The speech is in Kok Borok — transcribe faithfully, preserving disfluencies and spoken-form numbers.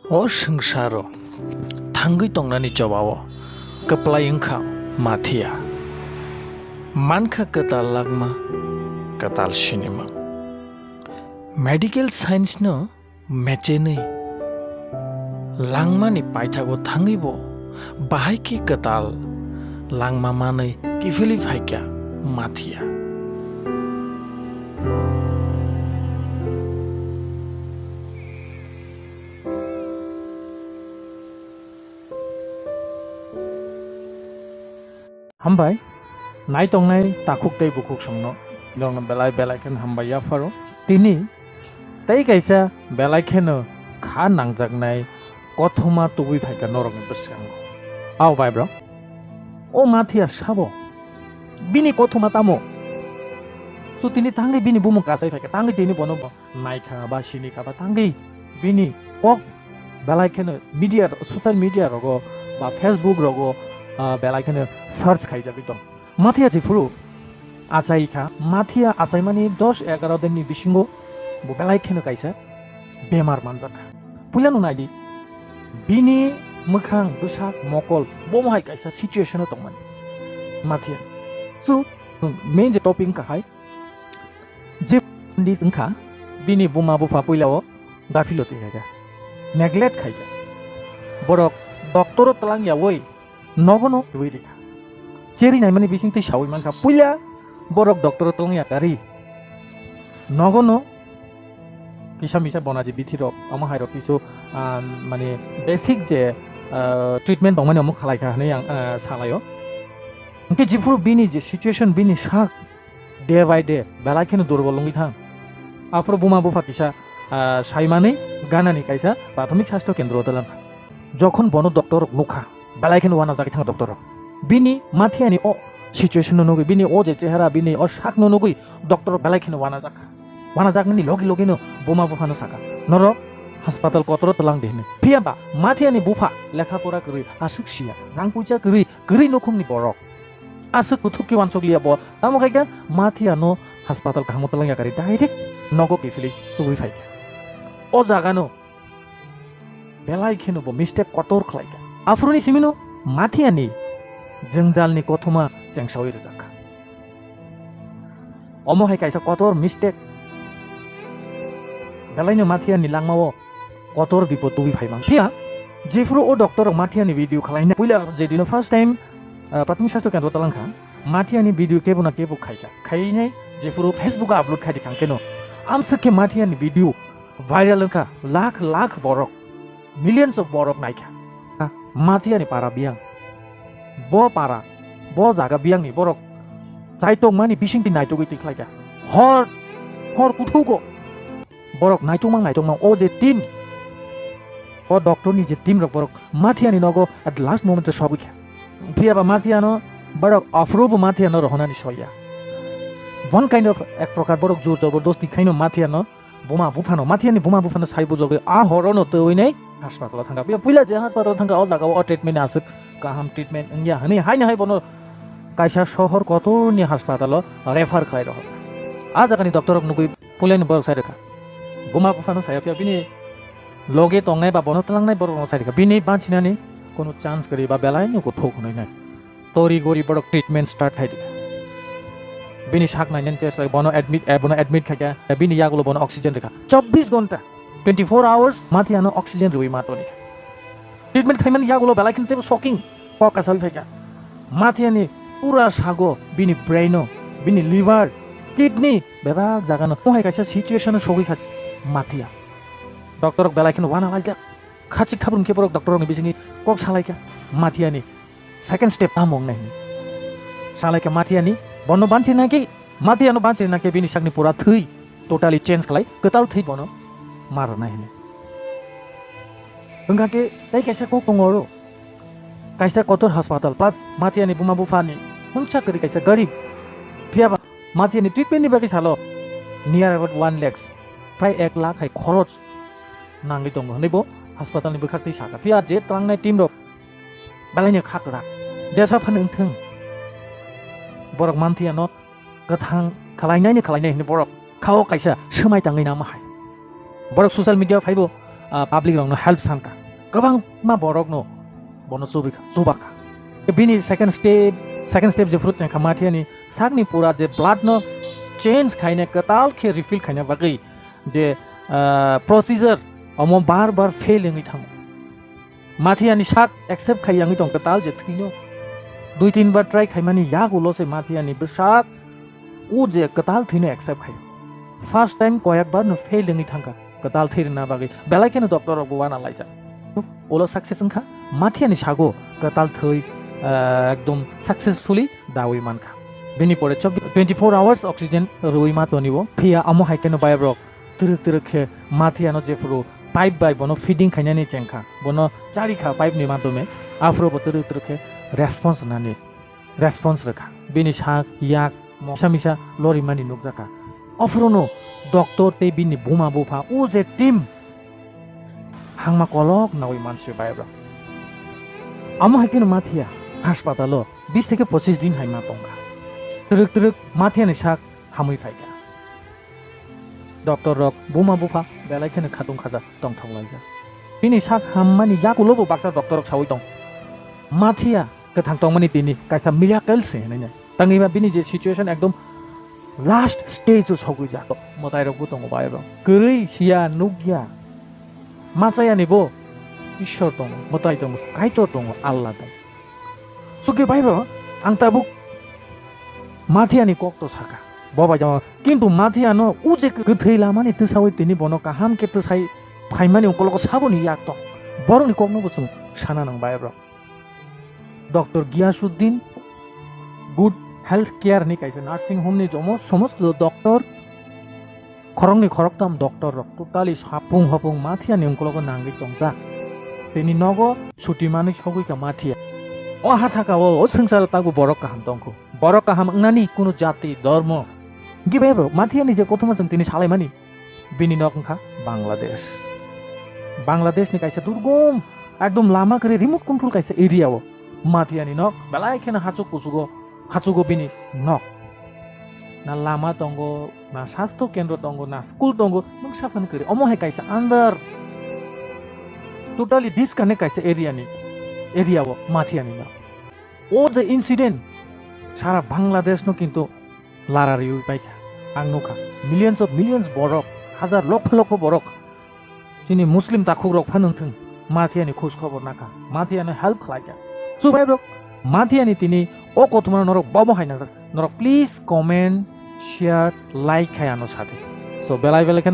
O swngcharo thangwi tongnani jobao kwplai wngkha Mathiya. Mankha kwtal langma, kwtal sinimung. Medical science no mechenwi langmani paithago thangwibo bahai khe kwtal langma manwi kiphilwi phaikha Mathiya. Hambai, naitongnai takhuk tei bukhuk songno, norokno belai belai khe hambai yapharo. Tini tei kaisa belai kheno kha nangjaknai kothoma tubui phaikha norokni bwskango. Ao bai bro, o Mathiya sabo, bini kothoma tamo? So tini tangwi bini bumung kasai phaikha, tangwi tini bono bo naikha ba sinikha ba tangwi bini kok belai kheno media, social media rogo ba Facebook rogo, ah, belai kheno search khaijagwi tong. Mathiya jephuru achai kha, Mathiya achaimani dos egaro dinni bisingo bo belai kheno kaisa bemar manjak kha. Puilano naidi, bini mwkhang, bwsak, mokol, bomo hai kaisa situation o tongmani Mathiya. So, main je topic wngkha hai, je dis wngkha, bini buma bupha puilao gafiloti khaikha, neglect khaikha. Borok doctor o twlang yawi nogono twi rikha. Cheri naimani bising twi sawi mankha, puila borok doctor o twlang yakari nogono kisa misa bonaji bithi rok, omo hai rok kisu, ah, mane basic je, ah, treatment tongmani omo khalai kha hinwi ang, ah, salai o. Hwnkhe jephuru bini je situation, bini sak day by day belai kheno durbol wngwi thang. Aphuru buma bupha kisa, ah, saimani ganani kaisa prathomik sastho kendro o twlang kha. Jokhon bono doctor rok nukha, belai kheno wanajagwi thang doctor rok. Bini Mathiyani o situation no nugwi, bini o je chehara, bini o sak no nugwi doctor rok belai kheno wanajak kha. Wanajaknani logi logi no buma bupha no saka, "Norok haspatal kotor o twlang di," hinwi. Phiya ba Mathiyani bupha lekha pora kwrwi, aswk siya, rang puisa kwrwi, kwrwi nukhungni borok. Aswk kuthuk khe wansuk liya bo. Tamo khai khe Mathiya no haspatal kaham o twlang yakari direct nogo kiphilwi tubui phai kha. O jaga no belai kheno bo mistake kotor khlai kha. Aphuru ni simi no Mathiya ni jwngjal ni kothoma chengsawi rwjak kha. Omo hai kaisa kotor mistake. Belai no Mathiya ni langma o kotor bipod tubui phai mang. Phiya jephuru o doctor rok Mathiya ni video khlai na, puila je dino first time, ah, prathomik sastho kendro twlang kha, Mathiya ni video kebo na kebo khai kha. Khai nai jephuru Facebook o upload khai di khang keno, amswk khe Mathiya ni video viral wng kha, lakh lakh borok, millions of borok nai kha. Mathiya ni para biyang, bo para, bo jaga biyang ni borok chai tongmani bising twi naitugwi twi khlai kha. Hor, hor kuthugo borok naitokmang naitokmang o je team, o doctor ni je team rok borok Mathiya ni nogo at last moment o sogwi kha. Phiya ba Mathiya no borok aphuru bo Mathiya no rohonani soya. One kind of ek prokar borok jor jobordosti khaino Mathiya no buma bupha no, Mathiya ni buma bupha no sai bujogwi a horo no twi nai haspatal o thangkha. Phiya puila je haspatal o thangkha o jaga o treatment aswk kaham treatment wngya hinwi haino hai bono kaisa sohor kotor ni haspatal o refer khlai rohor. A jaga ni doctor rok nugwi puilani borok sai rwkha. Buma bupha no saya phiya bini loge tongnai ba bono twlangnai borok no sai rwkha. Bini bansinani kunu chance kwrwi ba belai no kuthuk hwnwi nai. Tori gori borok treatment start khai rwkha. Bini sak nainani chest bono admit, eh, bono admit khaikha. Bini yagulo bono oxygen rwkha. Chobbish ghonta, twenty four hours Mathiya no oxygen rwi ma toni. Treatment khaimani yagulo belai kheno teibo shocking. Kok kasawi phaikha. Mathiya ni pura sago, bini brain o, bini liver, kidney, bebak jaga no. Mohai kaisa situation o sogwi kha Mathiya. Doctor rok belai kheno wana laijak. Khachik khabrung khe borok doctor rokni bisingni kok salaikha. Mathiya ni second step tamo wngnai hinwi. Salaikha Mathiya ni, bono bansi nangkhe, Mathiya no bansi nangkhe bini sakni pura thwi totally change khlai, kwtal thwi bono ma rwnai hinwi. Wngkha khe tei kaisa kok tongo oro. Kaisa kotor haspatal, plus Mathiya ni buma bupha ni mungsa kwrwi kaisa garib. Phiya ba Mathiya ni treatment ni bagwi salo near about one lakhs, prai ek lakh hai khoroch nangwi tongo hinwi bo haspatal ni bwkhak twi sakha. Phiya je tlangnai team rok belai no kha kwrak, jesa phano wngthung, borok Mathiya no kwthang khlainai ni khlainai hinwi borok kha o kaisa swmai tangwi nangma hai. Borok social media phaibo, ah, public rokno help sankha. Kwbangma borokno bono chubikha, chubakha. Bini second step, second step jephuru tongkha Mathiani sakni pura je blood no change khaina, kwtal khe refill khaina bagwi je, ah, procedure omo bar bar fail wngwi thango. Mathiani sak accept khai yangwi tong kwtal je thwino. Dui tin bar try khaimani yagulo se Mathiani bwsak o je kwtal thwino accept khai. First time koyakbar no fail wngwi thangkha kwtal thwi rwna bagwi. Belai kheno doctor rok bo wana laijak. Ulo success wngkha, Mathiani sago kwtal thwi, ah, ekdom successfully dawi mankha. Bini pore chobbish, twenty-four hours oxygen rwi ma tonibo. Phiya amo hai kheno bayap rok twrwk twrwk khe Mathiano jephuru pipe bai bono feeding khainani chengkha, bono charikha pipe ni madhyome, aphuru bo twrwk twrwk khe response rwnani, response rwkha. Bini sak, yak, moksa misa lorimani nukjakha. Aphuruno doctor tei bini buma bupha o je team hangma kolok nawi mansi bayap rok. Amo hai kheno Mathia haspatalo bis theke pochis din hai ma tongkha. Twrwk twrwk Mathiani sak hamwi phaikha. Doctor rok buma bupha belai kheno khatung khaja tongthok laijak. Bini sak hammani yakulo bo baksa doctor rok sawi tong. Mathia kwthang tongmani tini kaisa miracle se hinwi nai. Tangwi ma bini je situation ekdom last stage o sogwi jak. Mwtai rok bo tongo bai rok. Kwrwi siya nukya. Machayani bo Ishwar tongo, mwtai tongo, Kaitor tongo, Allah tongo. Sugwi bai rok ang tabuk Mathiani kok to saka. Bo bai jama. Kintu Mathiano o je kwthwi lamani twsawi tini bono kaham khe twsai phaimani ungkologo saboni yak tong. Borokni kokno bo chwng sana nang bai bro. Doctor Giyasuddin, good health care ni kaisa nursing home ni jomo somosto doctor, khoroknwi khoroktham doctor rok totally sapung hopung Mathiani ungkologo nangwi tongjak. Tini nogo suti manwi sogwi ka Mathia. O ha saka o, o swngcharo tabuk borok kaham tongkho. Borok kaham wngnani kunu jati, dhormo. Gibe bro, Mathiani je kothoma chwng tini salaimani, bini nok wngkha Bangladesh. Bangladesh ni kaisa durgom, ekdom lama kwrwi remote control kaisa area o Mathiani nok, belai kheno hachuk kuchugo, hachugo bini nok. Na lama tongo, na sastho kendro tongo, na school tongo, nwng saphano kwrwi. Omo hai kaisa under, totally disconnect kaisa area ni, area o Mathiani nok. O je incident sara Bangladesh no kintu lara riwi paikha. Ang nukha millions of millions borok, hajar lokho lokho borok, chini Muslim takhuk rok phano wngthung, Mathiani khoj khobor nakha, Mathiano help khlaikha. Chubai rok Mathiani tini o kothoma norok bobo hai nangjak. Norok please comment, share, like khai ano sadi. So belai belai khe